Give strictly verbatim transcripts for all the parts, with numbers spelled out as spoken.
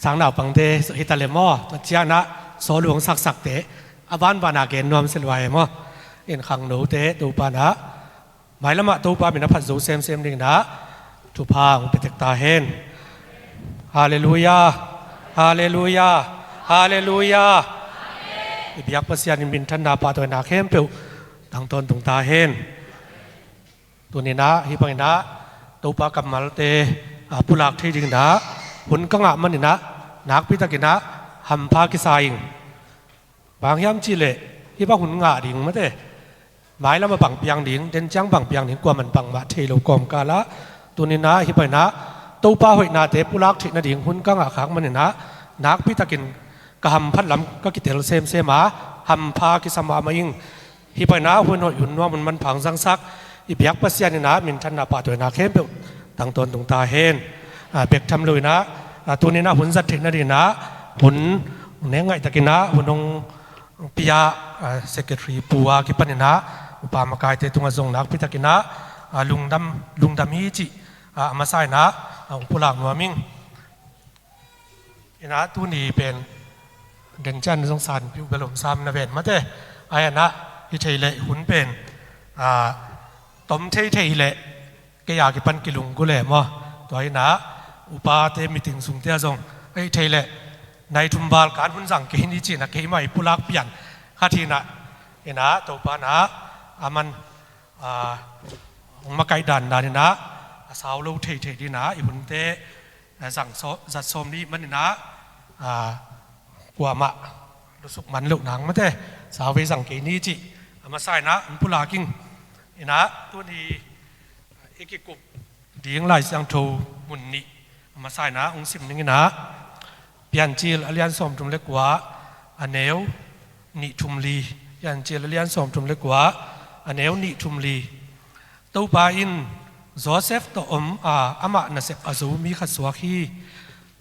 Sang naupangte hi ta le maw, tua cianah sawlung saksakte a vanvana gen nuam se lua e maw. In khangnote Topa nah mailamah Topa min a phat zo semsem dinginah thupha hong pia tek ta hen. Halleluia. Halleluia. Halleluia. I biak Pasian in minthanna pahtawina khempeuh tangtawn tung ta hen. Tuninah hih banginah Topa kammalte a pulak thei dinginah hun ka ngah maninah nakpitakinah hampha kisa ing. Bang hiam cihleh hih bang hun ngah ding mate, mailam a bang piang ding, den ciang bang piang ding, kuaman bangmah thei lo kawmkalah tuninah hih banginah Topa hoihnate pulak theih nading hun ka ngah khak maninah nakpitakin ka hamphat lam ka kitel semsem a, hampha kisa mahmah ing. Hih banginah hun hoih hun nuam hun manpha hong zangsak i biak Pasian inah minthanna pahtawina khempeuh tangtawn tung ta hen. A, bek tham loinah, a, tuninah hun zat theih nadinginah hun nek ngaihtakinah hun hong pia, a, secretary pu a kipaninah upa makaite tungah zong nakpitakinah, a, lungdam, lungdam hi cih, a, a masa inah, a, hong pulak nuam ing. Inah tuni pen den ciang zong san piu bel om sam na ven mate. Ai anah hi thei leh hun pen, a, tom thei thei leh kei a kipan kilunggulh e maw. Tua inah upate meeting sungte ah zong hi thei leh nai thum val kan hun zang kei ni cinah keimah i pulak pian khat hinah, inah Topa nah a man, a, hong makaih dandaninah a sau lo thei thei dinah i hunte, a, zang saw-, zat sawm ni maninah, a, kuamah lusuk man loh nang mate, sau vei zang kei ni cih a masa inah hong pulak ing. Inah tuni i kikup ding Lai Siangtho mun nih a masa inah hong sim ninginah Piancil a lian sawmthum le kua a neu nih thum li. Piancil a lian sawmthum le kua a neu nih thum li. Topa in Josef tawh om a, amah nasep a zo mi khat suak hi.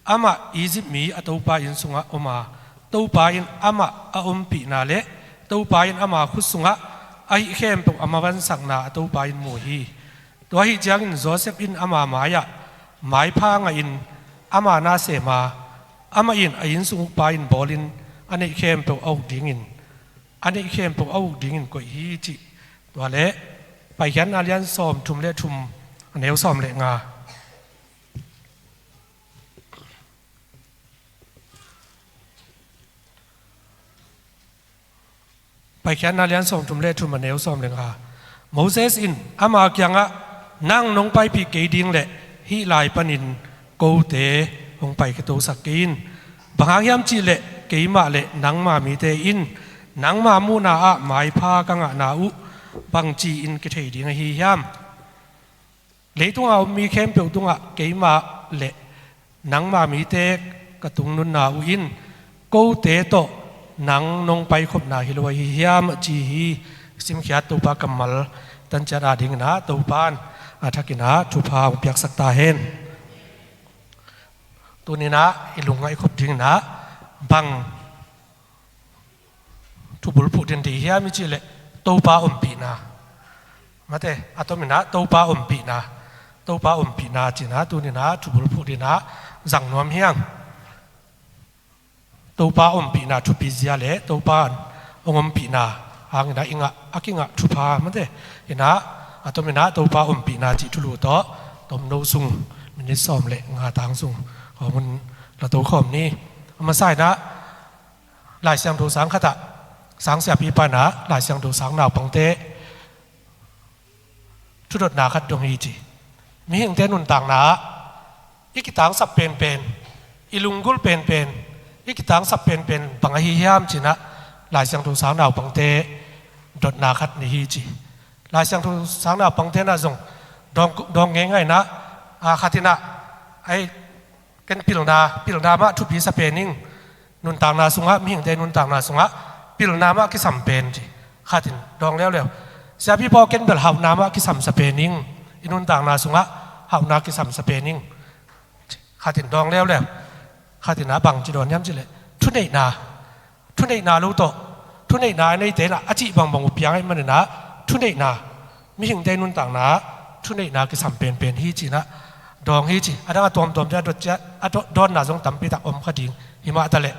Amah Egypt mi a Topa inn sungah om a, Topa in amah a ompihna le Topa in ama khut sungah a hih khempeuh a mavansakna a Topa in mu hi. Tua ahih ciangin Josef in ama mai-ah maipha ngahin ama na sem a, amah in a inn sung ukpa in bawlin a neih khempeuh a uk dingin, a neih khempeuh a uk dingin koih hi cih. Tua le Paikhiatna lian sawmthum le thum a neu sawm le nga. Paikhiatna lian sawmthum le thum a neu sawm le nga. Moses in ama kiangah, "Nang nong paipih kei ding leh hih lai panin kote hong paikhiatosak kei in. Bang hang hiam cihleh keimah le nangma mite in nangma muhna ah maipha ka ngahna uh bangci-in kithei ding ahi hiam? Leitunga om mi khempeuh tungah keimah le nangma mite ka tungnunna uh in kote tawh nang nong paikhopna hi lo ahi hiam?" a ci hi. Simkhiat Topa kammal tanciat adinginah Topa in a thakinah thupha hong piaksak ta hen. Tuninah i lungngaih khop dinginah bang thubulphuh din ding hiam i cihleh Topa ompihna. Mate, a tominah Topa ompihna. Topa ompihna cinah tuninah thubulphuh dinah zang nuam hiang. Topa ompihna thupi zia le Topa hong ompihna hanginah i ngah, a kingah thupha mate. Inah a tominah Topa ompihna cih thulu tawh tomno sung minit sawm le nga tang sung khawm hun lato khawm ni. A masa inah Lai Siangtho sang khatah sang siapipa inah Lai Siangtho sang naupangte thudotna khat dong hi ci. Mihingte nuntakna ah i kitangsap penpen, i lunggulh penpen, i kitangsap penpen bang ahi hiam cinah Lai Siangtho sang naupangte dotna khat nei hi ci. Lai Siangtho sang naupangte nah zong dawng, dawng ngeingainah, a, khatinah, ai, ken pilna, pilna mah thupi sa pen ing. Nuntakna sungah, mihingte nuntakna sungah pilna mah kisam pen ci. Khatin dawng leuleu. Siapipa aw, ken bel hauhna mah kisam sa pen ing. I nuntakna sungah hauhna kisam sa pen ing. Khatin dawng leuleu. Khatinah bangci dawn hiam cihleh thuneihna, thuneihna lo tawh, thuneihna a neite nah a cih bangbang uh piang ahih maninah thuneihna, mihingte nuntakna ah thuneihna kisam penpen hi cinah dawng hi ci. A dang a tuamtuam te a dot ciat, a daw-, dawnna zong tampi tak om kha ding. Himah taleh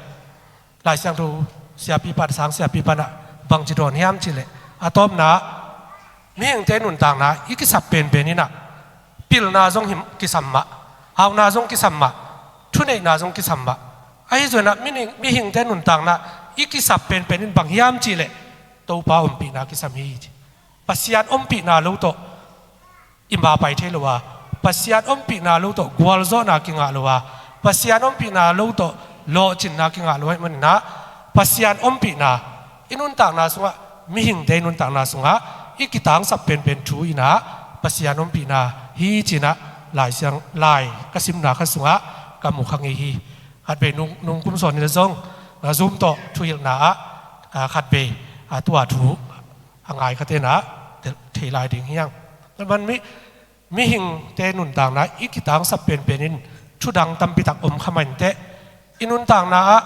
Lai Siangtho siapi pan, sang siapi panah bangci dawn hiam cihleh, a tawpna, mihingte nuntakna i kisap penpen inah pilna zong him kisam mah, hauna zong kisam mah, thuneihna zong kisam mah. Ahi zongin ah mihing, mihingte nuntakna i kisap penpen in bang hiam cihleh Topa ompihna kisam hi ci. Pasian ompihna lo tawh i ma pai thei lo a, Pasian ompihna lo tawh gualzawhna kingah lo a, Pasian ompihna lo tawh lawhcinna kingah lo ahih maninah, Pasian ompihna i nuntakna sungah, mihingte i nuntakna sungah i kitangsap penpen thu inah Pasian ompihna hi cinah Lai Siang, lai ka simna khat sungah ka mu kha ngei hi. Khatvei nung, nung kum sawnin zong, a, Zoom tawh thuhilhna ah, a, khatvei, a, tua thu a ngai kha tenah thei lai ding hi hang. Tua man mi, mihingte nuntakna i kitangsap penpen in thudang tampi tak om kha mah inteh, i nuntakna ah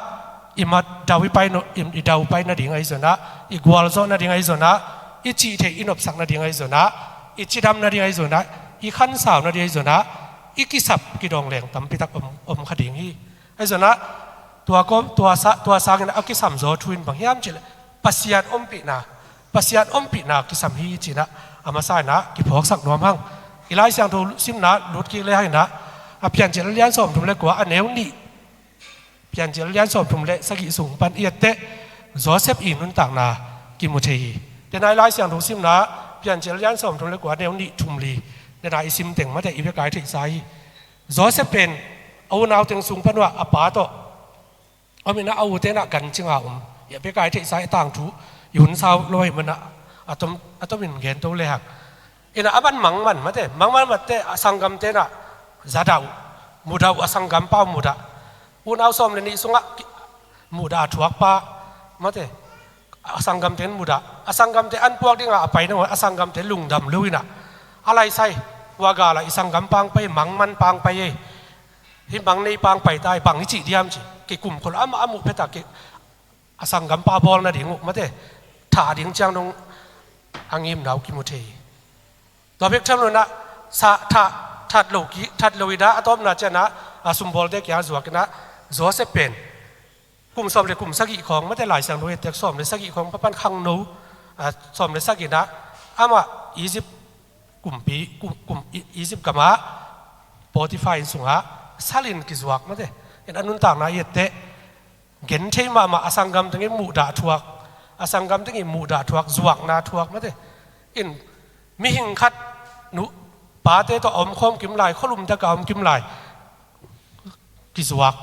i ma dau i pai no, i, i dau pai nading ahi zongin ah, i gualzawh nading ahi zongin ah, i cih theih i nopsak nading ahi zongin ah, i cidam nading ahi zongin ah, i khansau nading ahi zongin ah, i kisap kidawng leng tampi tak om, om kha ding hi. Ahi zongin ah, tua kawm, tua sa-, tua sangin a kisamzaw thu in bang hiam cihleh Pasian ompihna, Pasian ompihna kisam hi cinah a masa inah kiphawksak nuam hang. I Lai Siangtho simna lut kik le hanginah, a Piancil a lian sawmthum le kua, a neu nih, Piancil a lian sawmthum le sagih sung pan i etteh Joseph i nuntakna kimu thei hi. Tenah i Lai Siangtho simna Piancil a lian sawmthum le kua, a neu nih, thum, li, tenah i sim teng mateh i bia kai theihsa hi. Joseph pen a unau teng sung pan uh ah a pa tawh om inah, a u tenah gan cinga om. I a bia kai theihsa, i tangthu i hun sau lo ahih manah a tom, a tomin gen to le hang. Inah a man mangman mateh, mangman mateh a sanggamte inah za dah uh, mudah uh, a sanggampa uh mudah. Unau sawm le nih sungah ki-, mudah a thuakpa mateh, a sanggamte in mudah. A sanggamte an puak dingah a pai nangawn a sanggamte lungdam lo inah, a laisai, ua galah i sanggampa hong pai, mangmanpa hong pai ei, hih mang neipa hong pai ta ei, bang i cih diam ci. Kikum khol amah a muh phet a ki, a sanggampa bawl nading uh mateh, thah ding ciang dong a ngimna uh kimu thei hi. Tua bek tham lo inah sa, thah, that lo ki, that lo inah a tawpna cianah, a, sumbawlte kiang zuak inah Joseph pen kum sawm le kum sagih khawng mateh, Lai Siangtho i etteh sawm le sagih khawng pan khangno, a, sawm le sagih inah amah Egypt kumpi, kum, kum, I-, Egypt gamah Potiphar inn sungah salin kizuak mateh. In a nuntakna i etteh genthei mahmah, a sanggam teng i muhdah thuak, a sanggam teng i muhdah thuak, zuakna thuak mateh. In mihing khat nu pate tawh a omkhawm kim lai, khualum tak a om kim lai, kizuak.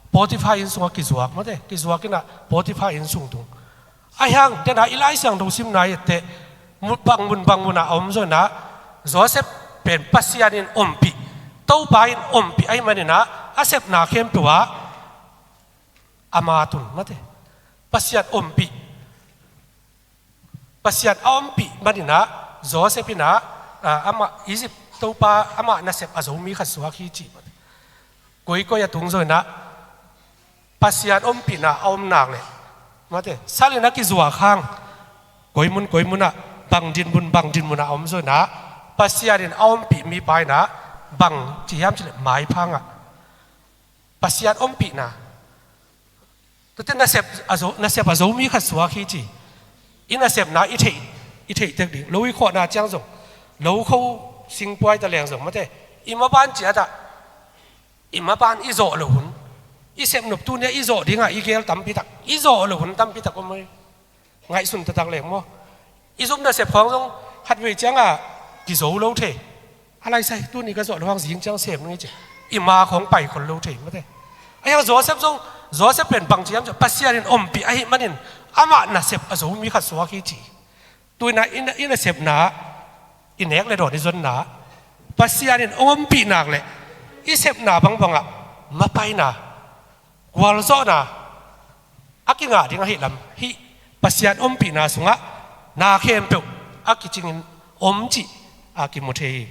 Potiphar inn sungah kizuak mateh, kizuak inah Potiphar inn sung tung. Ahi hang tenah i Lai Siangtho simna i etteh, mu-, bang mun bang munah a om zongin ah, Joseph pen Pasian in ompih, Topa in ompih ahih manin ah, a sepna khempeuh ah ama tun mateh. Pasian ompih, Pasian a ompih manin ah, Joseph in ah, a, amah Egypt Topa amah nasep a zo mi khat suak hi cih mateh. Koikoi a tung zongin ah, Pasian ompihna a om nak leh mateh, salin a kizuak hang, koi mun koi munah, bang dinmun bang dinmunah a om zongin ah, Pasian in a ompih mipa in ah bang ci hiam cih leh, maipha ngah. Pasian ompihna, tuate nasep a zo, nasep a zo mi khat suak hi ci. I nasepna i theih, i theih tek ding. Lo i khawhna ciang zong, lo kho singpuai ta leng zong mateh, i maban ciat ah, i maban i zawh loh hun, i sepnop tuni-ah i zawh dingah i gel tampi tak, i zawh loh hun tampi tak om hi. Ngaihsun taktak leng maw? I zop nasep khawng zong khatvei ciangah kizo lo thei. A laisai, tuni ka zawh loh hang zing ciang sem ning i ci, i ma khawng pai khol lo thei mateh. Ahi hang Joseph zong, Joseph pen bang ci hiam cih leh, Pasian in ompih ahih manin amah nasep a zo mi khat suak hi ci. Tu-in ah i na, i nasepna, i nek le dawn i zonna, Pasian in hong ompih nak leh, i sepna bangbangah mapaina, gualzawhna a kingah ding ahih lam, hih Pasian ompihna sungah na khempeuh a kicingin om cih a kimu thei hi.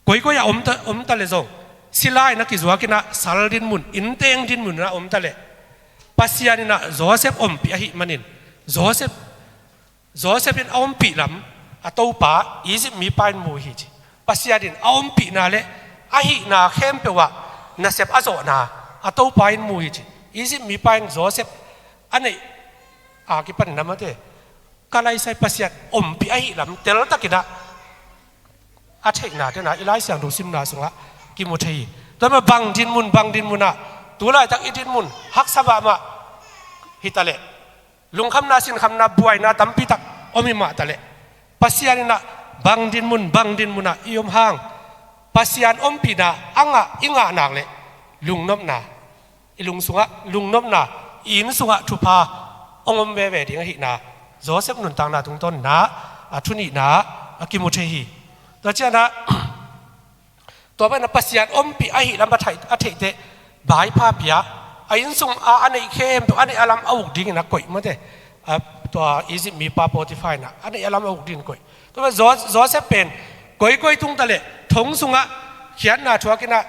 Koikoi ah om ta, om ta leh zong, sila in a kizuak in ah, sal dinmun, innteng dinmun in a om ta leh, Pasian in ah Joseph ompih ahih manin, Joseph, Joseph in a ompih lam a Topa Egypt mipa in mu hi ci. Pasian in a ompihna le a hihna khempeuh ah nasep a zawhna a Topa in mu hi ci. Egypt mipa in Joseph a neih a kipan na mate ka laisai Pasian ompih ahih lam teltakin ah a theihna tena i Lai Siangtho simna sungah kimu thei hi. Tua mah bang dinmun, bang dinmun ah, tu laitak i dinmun haksa mahmah hi taleh, lungkhamna, sinkhamna, buaina tampi tak om hi mah taleh, Pasian in ah bang dinmun, bang dinmun ah i om hang, Pasian ompihna a ngah, i ngah nak leh lungnopna, i lung sungah lungnopna, i inn sungah thupha hong om veve ding ahihna Joseph nuntakna tungtawn in ah a thu nihna ah a kimu thei hi. Tua ciangin ah tua banah Pasian ompih ahih lam a theih, a theih teh maipha pia, a inn sung a, a neih khempeuh, a neih a lam a uk dingin a koih mate. A, tua Egypt mipa Potiphar in ah a neih a lam a uk dingin koih. Tua banah Jo-, Joseph pen koikoi tung taleh thong sungah khiatna thuakin ah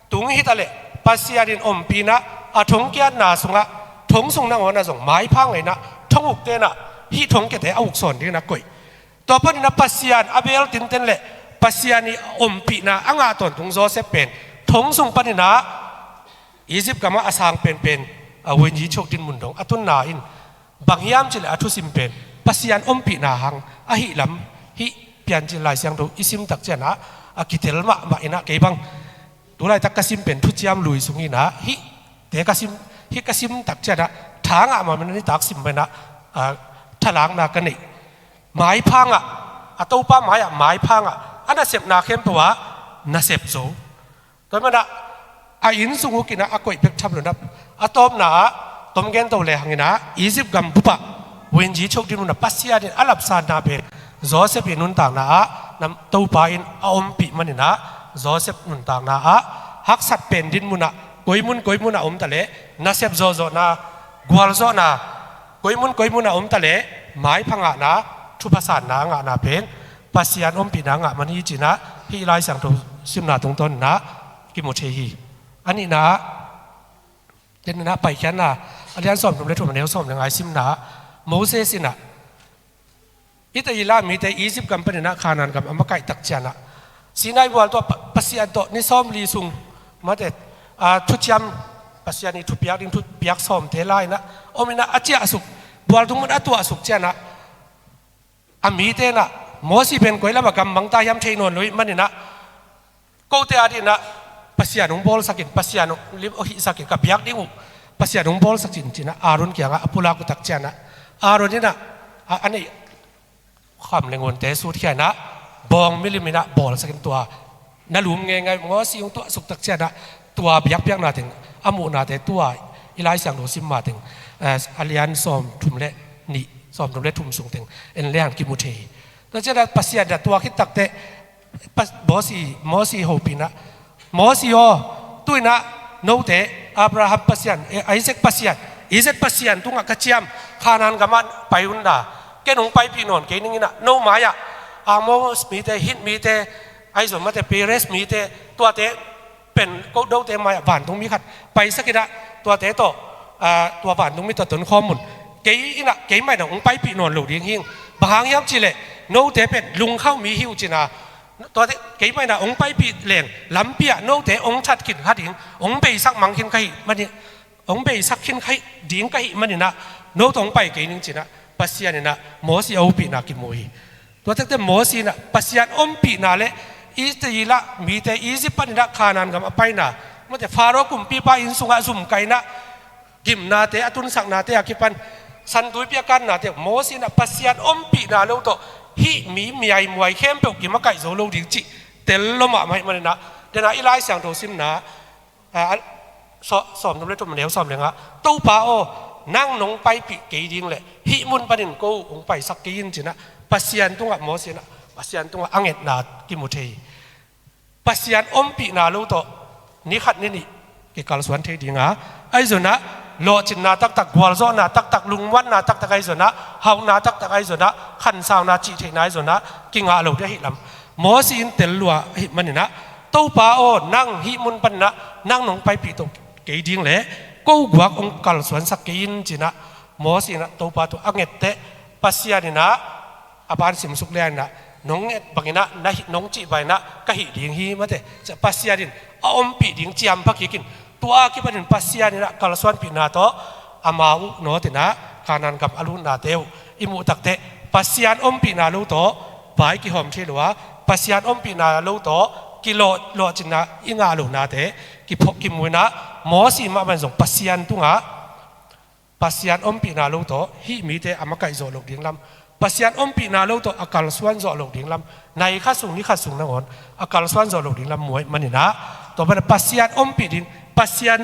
tung hi taleh, Pasian in ompih in ah a thong kiatna sungah thong sung nangawn ah zong maipha ngei in ah thong ukte in ah hih thong kiate a uk sawn dingin a koih. Tua panin ah Pasian a beel tinten le Pasian i ompihna a ngah tawntung Joseph pen thong sung panin ah Egypt gamah a sang penpen a huinyi chok dinmun dong a tunna in, bang hiam cih leh a thusim pen Pasian ompihna hang ahih lam hih Piancil Lai Siangtho i sim tak ciangin ah a kitel mahmah in ah, kei bang tu laitak ka sim pen Thuciam Lui sung in ah hihte ka sim, hih ka sim tak ciangin ah tha ngah mahmah in ah, nitak sim pen ah, a, thalakna ka neih. Maipha ngah, a Topa mai-ah maipha ngah, a nasepna khempeuh ah nasep zo. Tua manah a inn sung ukin ah a koih bek tham lo in ah, a tawpna ah tom gento le hangin ah Egypt gam bupah huinyi chok dinmun ah Pasian in a lapsanna pen Joseph i nuntakna ah nam Topa in a ompih manin ah Joseph nuntakna ah haksat pen dinmun ah koimun koimun ah om taleh nasep zawhzawhna, gualzawhna, koimun koimun ah om taleh maipha ngahna, thupha sanna a ngahna pen Pasian ompihna a ngah man hi ci-in ah hih Lai Siangtho simna tungtawn in ah kimu thei hi. A nihna ah, den in ah Paikhiatna a lian sawmthum le thum, a neu sawm le nga i simna ah Moses in ah Israel mite Egypt gam panin ah Kanaan gam a makaih tak ciangin ah Sinai bual tawh Pa-, Pasian tawh ni sawmli sung mate, a, thuciam, Pasian i thupiak ding thupiak sawmte la in ah om in ah a ciahsuk, bual tung mun a tuahsuk ciangin ah a mite in ah Mosi pen koi lam ah gam mang ta hiam thei nawn lo ahih manin ah kote adingin ah Pasian hong bawlsak in, Pasian hong lim, hong hihsak in, ka biak ding uh Pasian hong bawlsak in ci-in ah Aaron kiangah a pulak uh tak ciangin ah Aaron in ah a, a neih kham le ngunte sutkhia in ah bawng milim in ah bawlsak in, tua na lum ngeingai Mosi hong tuahsuk tak ciangin ah tua biakpiakna teng, a muhnate tua i Lai Siangtho sim mateng, eh, a lian sawmthum le nih, sawmthum le thum sung teng en leng kimu thei hi. Tua ciangin ah Pasian in ah tua khit takteh Pas-, Mosi, Mosi hopih in ah, Mosi aw, tu-in ah note Abraham Pasian, eh, Isaac Pasian, Isaac Pasian tungah ka ciam, Kanaan gamah pai un la, ken hong paipih nawn kei ning in ah, no mai-ah Amor mite, Hit mite, ahi zong mate Perez mite, tuate pen ko note mai-ah vantungmi khat paisak in ah, tuate tawh, ah, tua vantungmi tawh tonkhawm un. Kei in ah, kei mai-ah hong paipih nawn lo ding hing. Bang hang hiam cih leh note pen lungkhauhmi hi uh ci-in ah, tuate kei mai-ah hong paipih leng lampi-ah note hong that khin kha ding, hong beisak mang khin ka hih manin, hong beisak khin ka hih ding ka hih manin ah, note hong pai kei ning ci-in ah Pasian in ah Mosi a hopihna kimu hi. Tua takteh Mosi in ah Pasian ompihna le Israel mite Egypt panin ah Kanaan gam a paina, mate Pharaoh kumpipa inn sungah zumkaihna, gimnate, a tunsaknate a kipan San Tuipi a kannate, Mosi in ah Pasian ompihna lo tawh hih mi miaimuai khempeuh kimakaih zo lo ding cih tel lua mahmah ahih manin ah, den ah i Lai Siangtho simna, a, a, saw-, sawmthum le thum, a neu sawm le nga ah, Topa aw, nang nong paipih kei ding leh hih mun panin ko hong paisak kei in ci-in ah Pasian tungah Mosi in ah, Pasian tungah a ngetna kimu thei hi. Pasian ompihna lo tawh ni khat ni nih kikalsuan thei ding a, ahi zongin ah lawhcinna taktak, gualzawhna taktak, lungmuanna taktak, ahi zongin ah hauhna taktak, ahi zongin ah khansauna, cihtheihna, ahi zongin ah kingah lo ding ahih lam Mosi in tel lua ahih manin ah, Topa aw, nang hih mun panin ah nang nong paipih tawh kei ding leh ko guak hong kalsuansak kei in ci-in ah Mosi in ah Topa tawh a ngetteh, Pasian in ah a ban simsuk lian in ah Nong et bangin ah, na hih, nong cih bangin ah ka hih ding hi, mate. Pasian in a ompih ding ciampha kikin, tua a kipanin Pasian in ah kalsuanpihna tawh ama uh nawtin ah Kanaan gam a lutnate uh i muh takteh, Pasian ompihna lo tawh vai kihawm thei lo a, Pasian ompihna lo tawh kilawh, lawhcinna i ngah lonate kipho-, kimu in ah, Mosi mahmah in zong Pasian tungah Pasian ompihna lo tawh hih mite a makaih zawh loh ding lam, Pasian ompihna lo tawh a kalsuan zawh loh ding lam, nai khat sung, ni khat sung nangawn a kalsuan zawh loh ding lam muah ahih manin ah, tua pan Pasian ompih ding, Pasian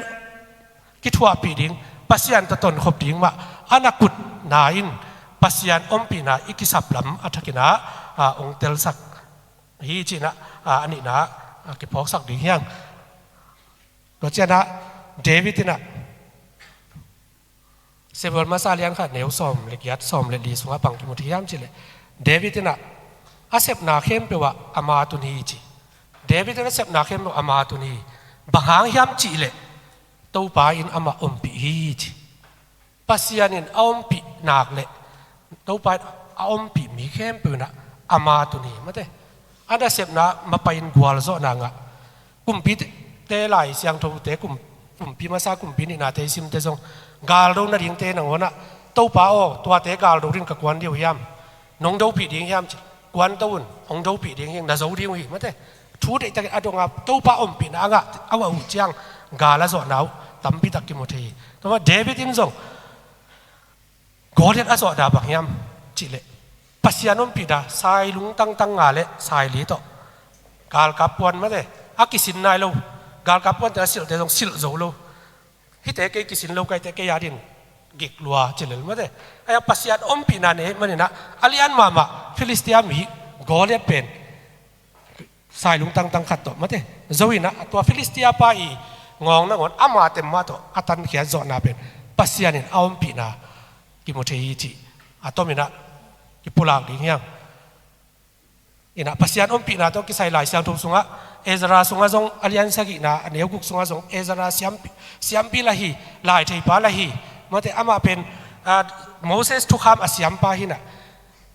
kithuahpih ding, Pasian tawh tonkhop ding mah a na kutna in Pasian ompihna i kisap lam a thakin ah, a, hong telsak hi ci-in ah, a, a nihna, a, kiphawksak ding hi hang. Tua ciangin ah David in ah, Samuel masa lian khat neu sawm le giat, sawm le li sungah bang kimu thei hiam cih leh, David in ah a sepna khempeuh ah ama tun hi ci. David in a sepna khempeuh ama tun hi. Bang hang hiam cih leh, Topa in amah ompih hi ci. Pasian in a ompih nak leh, Topa in a ompih mi khempeuh in ah ama tun hi, mate. A nasepna mapai-in gualzawhna ngah. Kumpite, te Lai Siangthote, kum-, kumpi masa, kumpi nihnate i simte zong, galdo nadingte nangawn ah, Topa aw, tuate galdo dingin ka kuan ding uh hiam? Nong dopih ding hiam ci. Kuan to un, hong dopih ding hi, na zo ding uh hi, mate. Thu deihtakin a dong a, Topa ompihna a ngah, a ngah uh ciang gal a zawhna uh tampi tak kimu thei hi. Tua mah David in zong Goliath a zawhna bang hiam cih leh, Pasian ompihna, sailung tangtang nga le saili tawh galkap puan, mate, a kisin nai lo. Galkap puante a silhte zong silh zo lo. Hihte kei kisin lo, kei teh kei adingin gik lua ci lel, mate. Ahi hang Pasian ompihna nei ahih manin ah, a lian mahmah Filistia mi Goliath pen sailung tangtang khat tawh, mate, zo in ah, tua Filistia pa i ngawng nangawn ama teng mah tawh a tankhiat zawhna pen Pasian in a ompihna kimu thei hi cih a tomin ah kipulak ding hi hang. In ah Pasian ompihna tawh kisai Lai Siangtho sungah, Ezra sungah zong a lian sagihna a neu guk sungah zong Ezra siampi, siampi lah hi, laitheipa lah hi, mate, amah pen, a, Moses thukham a siampa hi in ah,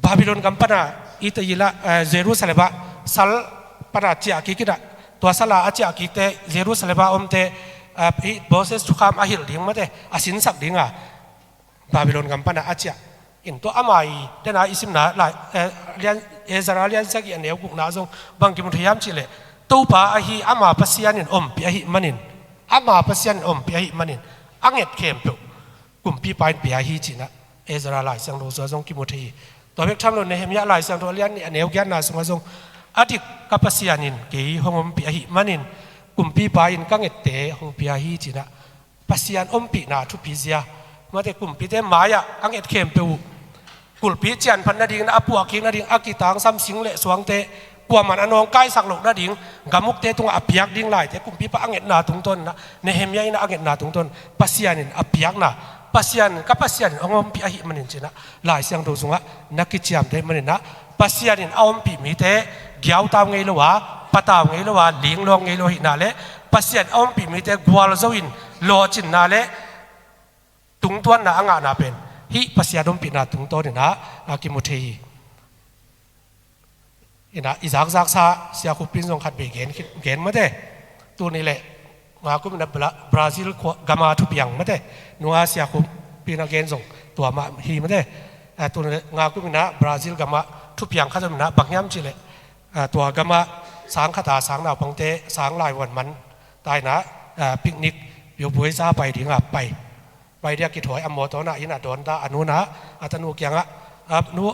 Babylon gam pana i ta ila, eh, Jerusalem ah sal pana ciah kik in ah, tua sal a a ciah kikte, Jerusalem a omte, eh, hih Moses thukham a hilh ding, mate, a sinsak ding a, Babylon gam pana a ciah. In tua ama i, dena i simna lai, eh, lian, Ezra lian sagih a neu gukna zong bang kimu thei hiam cih leh, Topa ahi ama Pasian in ompih ahih manin, ama Pasian in ompih ahih manin, a nget khempeuh kumpipa in pia hi ci-in ah Ezra Lai Siangtho sungah zong kimu thei hi. Tua bek tham lo, Nehemiah Lai Siangtho a lian nih a neu giatna sungah zong, a dik ka Pasian in kei hong ompih ahih manin kumpipa in ka ngette hong pia hi ci-in ah Pasian ompihna thupi zia. Mate, kumpite mai-ah a nget khempeuh uh, kulhpi cianphat nading, a puah kik nading a kitangsam sing le suangte, kuaman a nawngkaisak loh nading, gam ukte tungah a piak ding laite, kumpipa a ngetna tungtawn in ah, Nehemiah in ah a ngetna tungtawn, Pasian in a piakna, Pasian, ka Pasian in hong ompih ahih manin ci-in ah, Lai Siangtho sungah na kiciamteh ahih manin ah, Pasian in a ompih mite giautau ngei lo a, patau ngei lo a, linglawng ngei lo ahihna le, Pasian a ompih mite gualzo in lawhcinna le tungtuanna a ngahna pen hih Pasian ompihna tungtawn in ah, a kimu thei hi. In ah i zakzaksa Sia Khup Pin zong khat vei gen, gen, mate. Tuni le nga kum in ah Bra-, Brazil khua gam a thupiang, mate. Nunga Sia Khup Pin a gen zong tua mah hi, mate. A, tuni le nga kum in ah Brazil gam a thupiang khat om in ah, bang hiam cih leh, a, tua gam ah sang khat a sang naupangte, sang lai vuan man ta in ah, a, picnic, peubuai za pai ding a pai. Pai dia kithawi a mawtaw in ah, inn ah dawn ta, a nu in ah a tanu kiangah, a nu,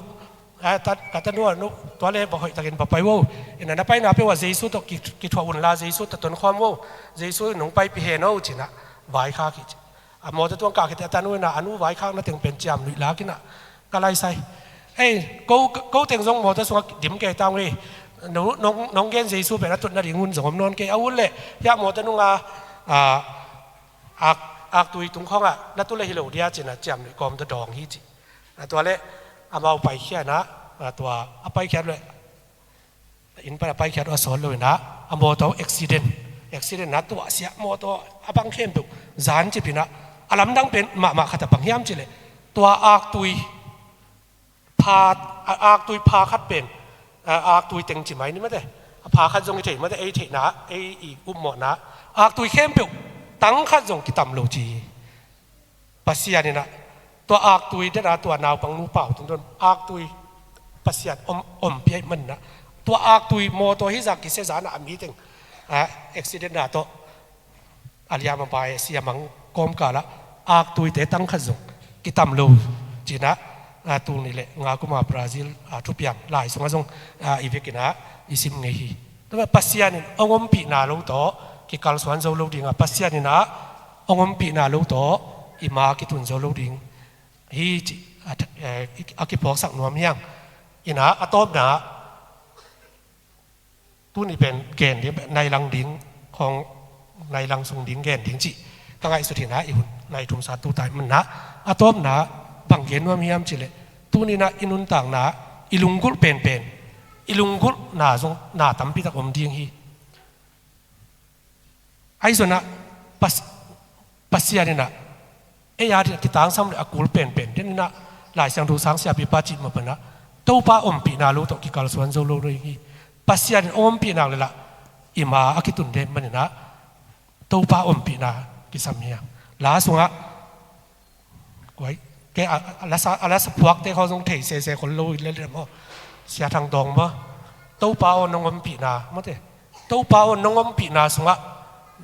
a ta, ka tanu, a nu, tua le va hoih takin va pai vo. In ah na paina peuh ah Jesu tawh ki, kithuah un la, Jesu tawh tonkhawm vo. Jesu in hong paipih hen aw ci-in ah vaikhak hi ci. A mawtaw tung kah khit teh a tanu in ah a nu vaikhakna teng pen ciamnuih lak in ah ka laisai. Ei, ko, ko teng zong mawtaw sungah dim kei ta ung ei. No, nong, nong gen Jesu pen a tut nading hun zong om nawn kei. A hun leh hiah mawtaw nungah, a, ak, aktui tung khawngah na tu le hi lo dia ci-in ah ciamnuih kawm tawh dawng hi ci. A tua leh amau paikhia in ah, a tua a paikhiat leh inn pan a paikhiat uh a sawt lo in ah, a mawtaw accident, accident in ah tuahsia, mawtaw a bang khempeuh zancip in ah, a lamdang pen mahmah khat ah bang hiam cih leh, tua aktui pha, a, aktui pha khat pen a, aktui teng ci mai ni mate. A pha khat zong i thei mate, ei theihna, ei i upmawhna, aktui khempeuh tang khat zong kitam lo ci hi. Pasian in ah tua aktui den a tua naupang nu pau tungtawn aktui Pasian om, ompih ahih manin ah tua aktui mawtaw hizah kisia zah in ah a mi teng, a, accident a tawh a liam a bai a siamang kawmkal ah aktuite tang khat zong kitam lo ci-in ah, a, tul nih le nga kum a Brazil, a, thupiang lai sungah zong, a, i vekin ah i sim ngei hi. Tua mah Pasian in hong ompihna lo tawh kikalsuan zo lo ding a, Pasian in ah hong ompihna lo tawh i ma kitun zo lo ding hi cih a, a, a kiphawksak nuam hi hang. In ah a tawpna, tuni pen gen ding, nai lang ding khawng, nai lang sung ding gen ding cih ka ngaihsut hi-in ah i hun nai thum sa tu tai man ah, a tawpna bang gen nuam hiam cih leh, tuni in ah i nuntakna, i lunggulh penpen, i lunggulhna zong na tampi tak om ding hi. Ahi zongin ah Pas-, Pasian in ah ei a ding a kitangsam le a kul penpen den in ah, Lai Siangtho sang siapipa cih mah bangin ah Topa ompihna lo tawh kikalsuan zo lo ding hi. Pasian in hong ompih nak leh lah i ma a kitun den manin ah Topa ompihna kisam hi hang. La sungah, kuai, kei a, a lasa, a lasa phuakte khawng zong thei sese khol lo hi lel maw. Sia Thang Dawng maw. Topa aw nong ompihna, mawte. Topa aw nong ompihna sungah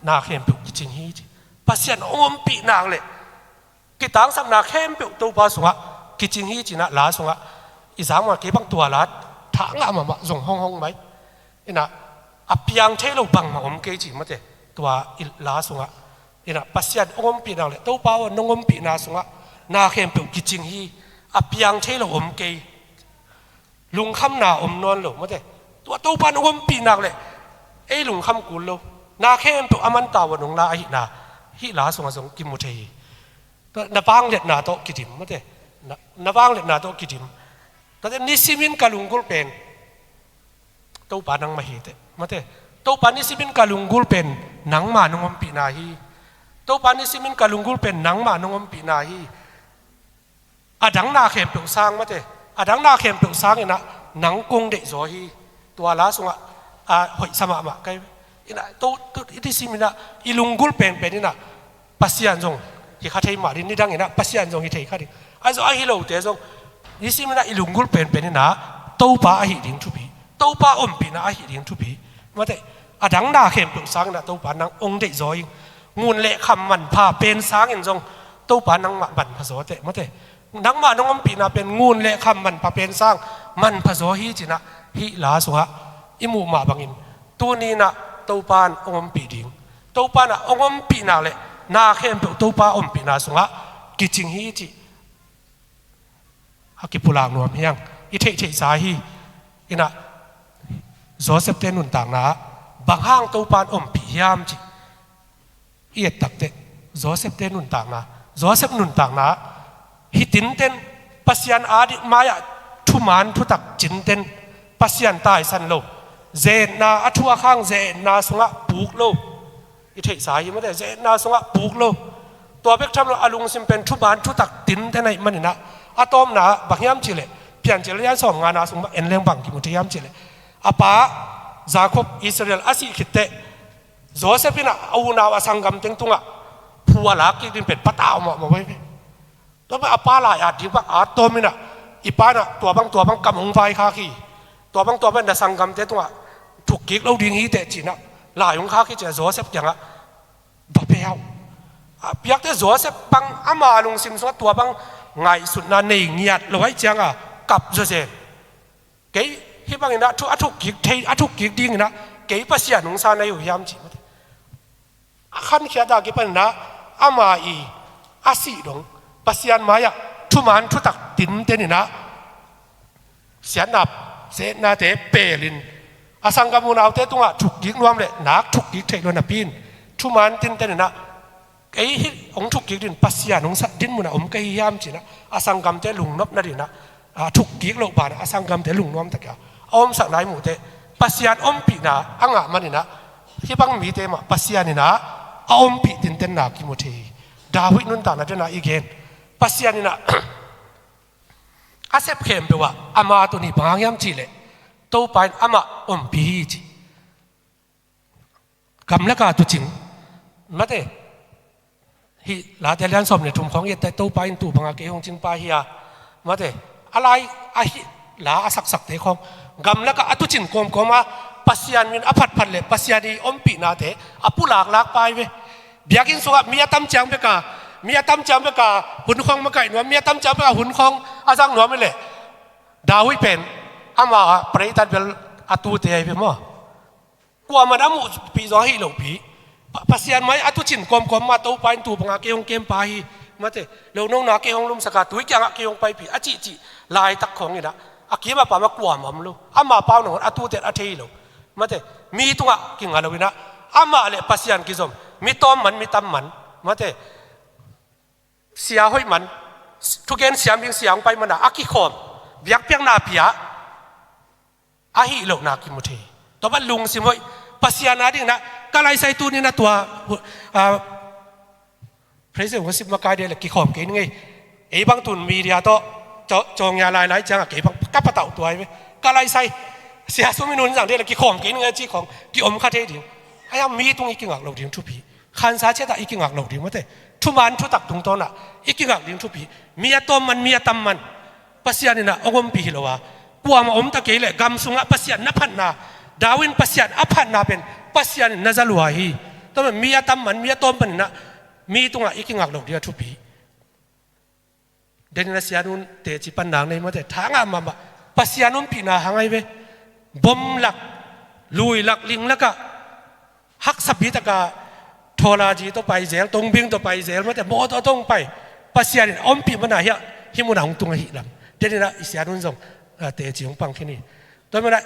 na khempeuh kicing hi ci. Pasian hong ompih nak leh kitangsapna khempeuh Topa sungah kicing hi ci-in ah la sungah i zang mah, kei bang tua la thangah mahmah zong hong hong mai. In ah a piang thei lo bangmah om kei ci, mawte. Tua i la sungah in ah Pasian hong ompih nak leh Topa aw nong ompihna sungah na khempeuh kicing hi, a piang thei lo om kei. Lungkhamna om nawn lo, mawte. Tua Topa in hong ompih nak leh ei lungkham kul lo, na khempeuh a man tawh a nong la ahihna hih la sungah zong kimu thei hi. Tua na vangliatna tawh kidim, mawte. Na, na vangliatna tawh kidim. Tua teh nisimin ka lunggulh pen Topa nangmah hi teh, mawte. Topa nisimin ka lunggulh pen nangmah nong ompihna hi. Topa nisimin ka lunggulh pen nangmah nong ompihna hi. A dang na khempeuh sang, mawte. A dang na khempeuh sang in ah nang kong deih zaw hi. Tua la sungah, a, hoih sa mahmah kei. In ah to, to, i nisimin ah i lunggulh penpen in ah Pasian zong hi kha thei mah ding, nidang in ah Pasian zong hi thei kha ding. Ahi zong ahi lote zong nisimin ah i lunggulh penpen in ah Topa ahih ding thupi, Topa ompihna ahih ding thupi, mawte. A dang na khempeuh sang in ah Topa nang hong deih zaw ing. Ngun le kham manpha pen sangin zong Topa nangmah manpha zaw teh, mawte. Nangmah nong ompihna pen ngun le kham manpha pen sang manpha zaw hi ci-in ah hih la sungah i muh mah bangin tuni in ah Topa in hong ompih ding, Topa in ah hong ompih nak leh na khempeuh Topa ompihna sungah kicing hi cih a kipulak nuam hi hang. I theihtheihsa hi. In ah Joseph-te nuntakna ah bang hang Topa in ompih hiam cih i et tak teh, Joseph-te nuntakna, Joseph nuntakna ah hih tinten, Pasian a ding mai-ah thuman thutak cinten, Pasian taisan lo, ze-etna, a thu a khang ze-etna sungah puk lo. I theihsa hi, mawte, ze-etna sungah puk lo. Tua bek tham lo, a lungsim pen thuman thutak tinten ahih manin ah, a tawpna ah bang hiam cih leh, Piancil a lian sawmngana sung bang en leng bang kimu thei hiam cih leh, a pa Jacob, Israel a sih khit teh Joseph in ah a unau a sanggam teng tungah phu a lak kik ding pen patau mahmah ve. Tua pen a pa lai-at ding bang at tawm in ah, i pa in ah tua bang tua bang kam hong vaikhak hi, tua bang tua bang na sanggamte tungah thuk kik lo ding hi teh ci-in ah lai hong khak hi ci-in ah Joseph kiangah va pia uh. A piakte Joseph bang ama lungsim sungah tua bang ngaihsutna nei ngiat lo ahih ciangah kap zawzen. Kei hih bangin ah thu, a thuk kik thei, a thuk kik dingin ah kei Pasian hong sa na hi uh hiam cih, mawte. A khankhiat a kipanin ah ama i a sih dong Pasian mai-ah thuman thutak tinten in ah siatna, ze-etnate pelin a sanggam unaute tungah thuk kik nuam leh nak thuk kik theih lo napi-in thuman tinten in ah ei hih hong thuk kik ding Pasian hong sat ding munah om ka hi hiam ci-in ah a sanggamte lungnop nadingin ah, a thuk kik loh banah a sanggamte lungnuam takin ah a omsak nai muh teh, Pasian ompihna a ngah manin ah hih bang mite mah Pasian in ah a ompih tintenna kimu thei hi. David nuntakna den ah i gen, Pasian in ah a sep khempeuh ah ama tawh nih bang hang hiam cih leh Topa in amah ompih hi ci. Gamlaka tuucin, mate, hih Late lian sawm le thum khawng i et teh, Topa in tuu banga kei hong cingpa hi a, mate, a lai, a hih la a saksakte khawng, gamlaka a tuucin kawmkawma Pasian min a phatphat le Pasian i ompihnate a pulaklakpa hi ve. Biakinn sungah mi a tam ciang beka, mi a tam ciang beka hun khawng makaih nuam, mi a tam ciang beka hun khawng a zang nuam hi leh, David pen ama pretan bel a tuute ahi ve maw. Kuaman a muhpih zong ahi lopi. Pa-, Pasian mai a tuucin kawmkawma Topa in tuu banga kei hong kempa hi, mate, lonona kei hong lumsaka, tui kiangah kei hong paipih a cihcih laitak khawng inah, a kim a pam ah kuamah om lo. Ama pau nangawn a tuute a thei lo, mate, mi tungah kinga lo inah, amah le Pasian kizom, mi tawm man, mi tam man, mate, sia hoih man, thugen siam ding sia hong pai mana a kikhawm, biakpiakna pia ahi lohna kimu thei. Tua pan lungsim hoih, Pasian a dingin ah ka laisai tuni-in ah tua, ah, praise and worship makai ding le kikhawm kei ning ei. Ei bang tun media tawh, caw-, cawngya lailai ciangah kei bang ka patauh tua hi ve. Ka laisai, sia sum in hun zang ding le kikhawm kei ning ei ci khawng kiom kha thei ding. Ai a mi tung i kingak loh ding thupi. Khansa ciatah i kingak loh ding mate. Thuman thutak tungtawnah i kingak ding thupi. Mi a tawm man, mi a tam man, Pasian inah hong ompih hi lo a, kuamah om ta kei leh, gam sungah Pasian na phatna, David in Pasian a phatna pen Pasian in na za lua hi. Tua man mi a tam man, mi a tawm man inah mi tungah i kingak loh ding a thupi. Denin a sianun teci pan nang nei mate, tha ngah mahmah. Pasian ompihna hang ahi ve. Bom lak, lui lak, ling lakah haksapi taka thawlaji tawh pai zel, tongbing tawh pai zel mate, mawtaw tawh hong pai. Pasian in a ompih mana hiah hih munah hong tung ahi lam. Denin ah i sianun zong, ah, teci hong pang khin hi. Tua manah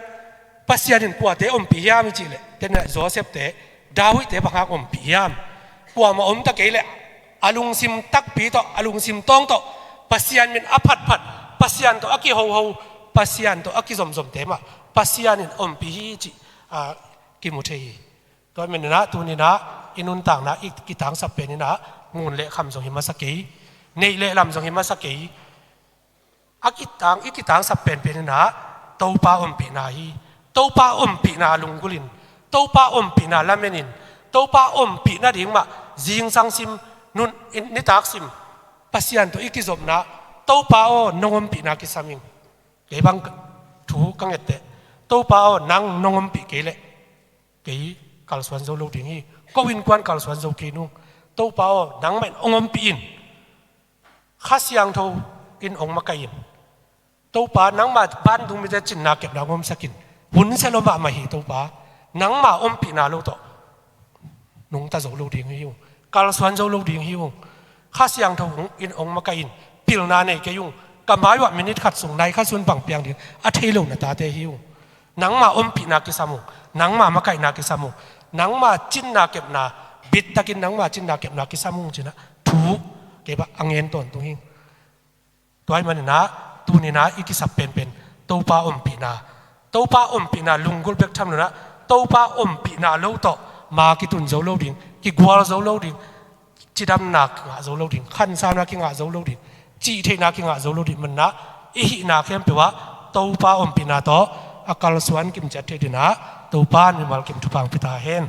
Pasian in kuate ompih hiam i cih leh, tenah Joseph te, David te bang hang ompih hiam? Kuamah om ta kei leh, a lungsim takpi tawh, a lungsim tawng tawh, Pasian min a phatphat, Pasian tawh a kihoho, Pasian tawh a kizomzomte mah Pasian in ompih hi cih, ah, kimu thei hi. Tua maninah tuninah i nuntakna i kitangsap peninah ngun le kham zong hi masa kei, neih le lam zong hi masa kei. A kitang, i kitangsap penpen inah Topa ompihna hi. Topa ompihna lunggulhin, Topa ompihna lamenin, Topa ompih nading mah zingsang sim, nun, in, nitak sim, Pasian tawh i kizopna, Topa aw nong ompihna kisam ing. Kei bang thu ka ngette, Topa aw nang nong ompih kei leh kei kalsuan zo lo ding hi. Ko innkuan kalsuan zo kei nung. Topa aw nangmah in hong ompih in. Kha Siangtho in hong makaih in. Topa nangma bandung mite cinna kepna hong omsak in. Hun sia lo mahmah hi Topa. Nangma ompihna lo tawh nungta zo lo ding hi ung. Kalsuan zo lo ding hi ung. Kha Siangtho in hong makaih in. Pilna nei kei ung. Ka mai uah minit khat sung nai khat sun bang piang ding a thei lo na tate hi ung. Nangma ompihna kisam ung. Nangma makaihna kisam ung. Nangma cinna kepna, bittakin nangma cinna kepna kisam ung cinah thu kei bang a ngen tawntung hi. Tua ahih maninah tuninah i kisap penpen Topa ompihna, Topa ompihna lunggulh bek tham loinah Topa ompihna lo tawh ma kitun zo lo ding, kigual zo lo ding, cidamna kingah zo lo ding, khansauna kingah zo lo ding, cihtheihna kingah zo lo ding maninah i hihna khempeuh ah Topa ompihna tawh a kalsuan kimciat thei dinah Topa in mimal kim thupha hong pia ta hen.